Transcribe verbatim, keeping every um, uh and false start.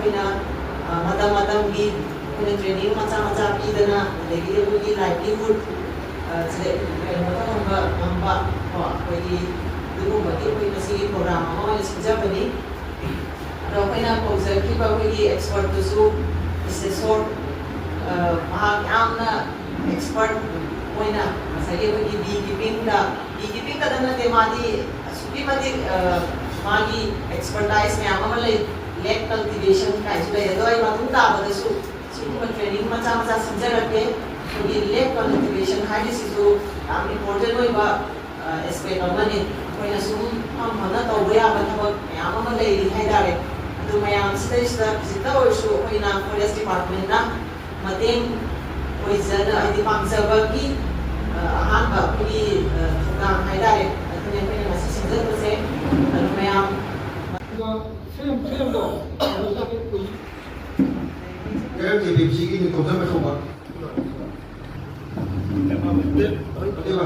ꯑꯩꯈꯣꯏꯅ, ꯑ, ꯃꯇꯝ ꯃꯇꯝꯒꯤ ꯑꯩꯈꯣꯏꯅ training ꯃꯆꯥ ꯃꯆꯥ ꯄꯤꯗꯅ, ꯑꯗꯒꯤꯗꯤ ꯑꯩꯈꯣꯏꯒꯤ livelihood, ꯑ, ꯁꯤꯗ ꯀꯩꯅꯣ ꯇꯧꯍꯟꯕ ꯉꯝꯕ, ꯀꯣ, ꯑꯩꯈꯣꯏꯒꯤ ꯑꯗꯨꯒꯨꯝꯕꯒꯤ ꯑꯩꯈꯣꯏ ꯉꯁꯤꯒꯤ program ꯑꯃ ꯑꯣꯏꯅ ꯁꯤꯟꯖꯕꯅꯤ꯫ ꯑꯗꯣ ꯑꯩꯈꯣꯏꯅ ꯀꯧꯖꯈꯤꯕ ꯑꯩꯈꯣꯏꯒꯤ expertꯇꯨꯁꯨ, ꯃꯤꯁꯇꯔ ꯁꯣꯔ, ꯑ, ꯃꯍꯥꯛ ꯌꯥꯝꯅ expert ꯑꯣꯏꯅ ꯉꯁꯥꯏꯒꯤ ꯑꯩꯈꯣꯏꯒꯤ bee keepingꯗ, bee keeping ꯈꯛꯇ ꯅꯠꯇꯦ, ꯃꯥꯗꯤ ꯑꯁꯨꯛꯀꯤ ꯃꯇꯤꯛ, ꯑ, ꯃꯥꯒꯤ expertise ꯃꯌꯥꯝ ꯑꯃ ꯂꯩ꯫ Lake cultivation ꯀꯥꯏꯁꯨ ꯂꯩ꯫ ꯑꯗꯣ ꯑꯩ ꯃꯇꯨꯡ ꯇꯥꯕꯗꯁꯨ ꯁꯤꯒꯨꯝꯕ training ꯃꯆꯥ ꯃꯆꯥ ꯁꯤꯟꯖꯔꯛꯀꯦ꯫ ꯑꯩꯈꯣꯏꯒꯤ lake cultivation ꯍꯥꯏꯕꯁꯤꯁꯨ ꯌꯥꯝ important ꯑꯣꯏꯕ, ꯑ, aspect ꯑꯃꯅꯤ꯫ ꯑꯩꯈꯣꯏꯅ ꯁꯨꯝ ꯐꯝ ꯐꯝꯅ ꯇꯧꯕ ꯌꯥꯕ ꯊꯕꯛ ꯃꯌꯥꯝ ꯑꯃ ꯂꯩꯔꯤ ꯍꯥꯏꯇꯥꯔꯦ꯫ ꯑꯗꯨ ꯃꯌꯥꯝꯁꯤꯗꯩꯁꯤꯗ ꯈꯤꯖꯤꯛꯇ ꯑꯣꯏꯔꯁꯨ ꯑꯩꯈꯣꯏꯅ forest departmentꯅ ꯃꯇꯦꯡ ꯑꯣꯏꯖꯅ, ꯍꯥꯏꯗꯤ ꯄꯥꯡꯖꯕꯒꯤ, ꯑ, ꯑꯍꯥꯟꯕ ꯑꯩꯈꯣꯏꯒꯤ, ꯑ, ꯊꯧꯗꯥꯡ ꯍꯥꯏꯇꯥꯔꯦ꯫ ꯑꯗꯨꯅ ꯑꯩꯈꯣꯏꯅ ꯉꯁꯤ ꯁꯤꯟꯖꯕꯁꯦ꯫ ꯑꯗꯨ ꯃꯌꯥꯝ ꯑꯗꯨꯒ ꯁꯦꯝ ꯁꯦꯝꯗꯣ ꯑꯗꯨꯗꯒꯤ ꯀꯨꯏ- ꯑꯦꯝ ꯖꯤ ꯄꯤ ꯁꯤꯒꯤ ꯅꯤꯡꯊꯧꯖꯝ ꯀꯩꯁꯧꯕ꯫ ꯑꯗꯨꯒ